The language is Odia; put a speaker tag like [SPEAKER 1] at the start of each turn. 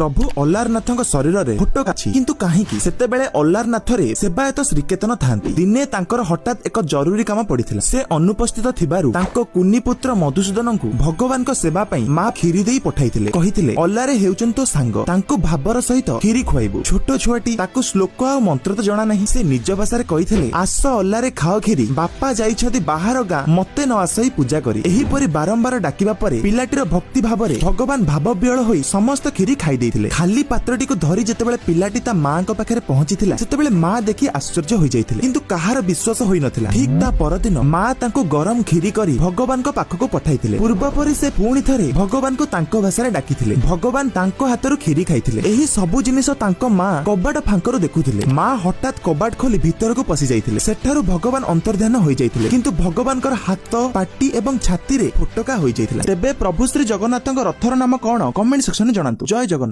[SPEAKER 1] ପ୍ରଭୁ ଅଲାରନାଥଙ୍କ ଶରୀରରେ ଫୋଟକା ଅଛି, କିନ୍ତୁ କାହିଁକି? ସେତେବେଳେ ଅଲାରନାଥରେ ସେବାୟତ ଶ୍ରୀକେତନ ଥାନ୍ତି। ଦିନେ ତାଙ୍କର ହଠାତ୍ ଏକ ଜରୁରୀ କାମ ପଡିଥିଲା। ସେ ଅନୁପସ୍ଥିତ ଥିବାରୁ ତାଙ୍କ କୁନି ପୁତ୍ର ମଧୁସୂଦନଙ୍କୁ ଭଗବାନଙ୍କ ସେବା ପାଇଁ ମା କ୍ଷୀରି ଦେଇ ପଠାଇଥିଲେ। କହିଥିଲେ, ଅଲାରେ ହେଉଛନ୍ତି ତୋ ସାଙ୍ଗ, ତାଙ୍କୁ ଭାବର ସହିତ କ୍ଷୀରି ଖୁଆଇବୁ। ଛୋଟ ଛୁଆଟି, ତାକୁ ଶ୍ଲୋକ ଆଉ ମନ୍ତ୍ର ତ ଜଣା ନାହିଁ। ସେ ନିଜ ଭାଷାରେ କହିଥିଲେ, ଆସ ଅଲାରେ ଖାଅ କ୍ଷୀରି, ବାପା ଯାଇଛନ୍ତି ବାହାର ଗାଁ, ମତେ ନ ଆସଇ ପୂଜା କରି। ଏହିପରି ବାରମ୍ବାର ଡାକିବା ପରେ ପିଲାଟିର ଭକ୍ତି ଭାବରେ ଭଗବାନ ଭାବବିହ୍ୱଳ ହୋଇ ସମସ୍ତ କ୍ଷୀରି ଖାଇ ଦେଇଥିଲେ। ଖାଲି ପାତ୍ରଟିକୁ ଧରି ଯେତେବେଳେ ପିଲାଟି ତା ମାଙ୍କ ପାଖରେ ପହଞ୍ଚିଥିଲା, ସେତେବେଳେ ମା ଦେଖି ଆଶ୍ଚର୍ଯ୍ୟ ହୋଇଯାଇଥିଲେ, କିନ୍ତୁ କାହାର ବିଶ୍ୱାସ ହୋଇନଥିଲା। ଠିକ ତା ପରଦିନ ମା ତାଙ୍କୁ ଗରମ କ୍ଷୀରି କରି ଭଗବାନଙ୍କ ପାଖକୁ ପଠାଇଥିଲେ। ପୂର୍ବପରି ସେ ପୁଣି ଥରେ ଭଗବାନଙ୍କୁ ତାଙ୍କ ଭାଷାରେ ଡାକିଥିଲେ। ଭଗବାନ ତାଙ୍କ ହାତରୁ କ୍ଷୀରି ଖାଇଥିଲେ। ଏହି ସବୁ ଜିନିଷ ତାଙ୍କ ମା କବାଟ ଫାଙ୍କରୁ ଦେଖୁଥିଲେ। ମା ହଠାତ୍ କବାଟ ଖୋଲି ଭିତରକୁ ପଶି ଯାଇଥିଲେ। ସେଠାରୁ ଭଗବାନ ଅନ୍ତର୍ଧ୍ୟାନ ହୋଇଯାଇଥିଲେ, କିନ୍ତୁ ଭଗବାନଙ୍କର ହାତ, ପାଟି ଏବଂ ଛାତିରେ ଫୋଟକା ହୋଇଯାଇଥିଲା। ତେବେ ପ୍ରଭୁ ଶ୍ରୀ ଜଗନ୍ନାଥଙ୍କ ରଥର ନାମ କଣ? କମେଣ୍ଟ ସେକ୍ସନରେ ଜଣାନ୍ତୁ। ଜୟ ଜଗନ୍ନାଥ।